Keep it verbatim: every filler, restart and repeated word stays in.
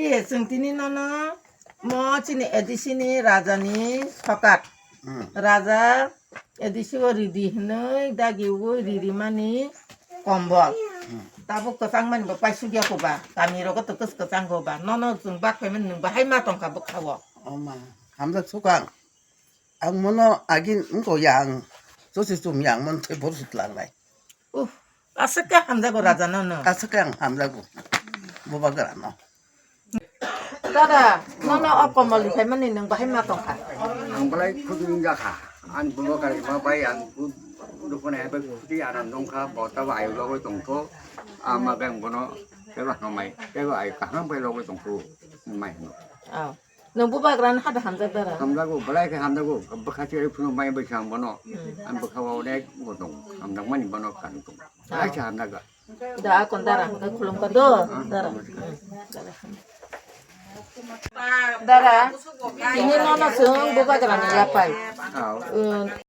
Chwng tini nono mo chini A D C ni raja ni sokat. Hmm. Raja A D C o ridi hinwi dagi ugwi riri mani kombol. Hmm. Tabuk kwchang mani bo paisuk ya ko ba. Kami rogo to kwch-, kwchang go ba. Nono chwng bak phaimani nwng bahai ma tongkha bwkha o. O ma, hamjak sukang. Ang mono agin wngkha yang, sosi sum yang mon thwi bor sut langnai. Uh, aswk khe hamjago raja no no. Aswk khe ang hamjago. Bubagra no. Dada, nono o komol ni phaimani nwng bahai ma tongkha. Ang belai khudi wngjakha. Ang bubagra ma bai ang bu-, dukun hai bai khudi aram dongkha, bo tabo ayuk logoi tongkho. Ama beng bono tebo hamai, tebo ayuk kaham bai logoi tongkho. Mai hino. Oh. Nwng bubagrano hada hamjak dara? Hamjago, belai khe hamjago. Bwkha chiri phunu mai bai sam bono. Hmm. Ang bwkha o onek bo tong. Hamjakmani bono kan tong. Ah. Belai khe hamjago. Da akon dara hwnkhe khulumkha do, dara. Hmm. Dara, tini nono chwng bubagrani yapai. Ah. Hmm.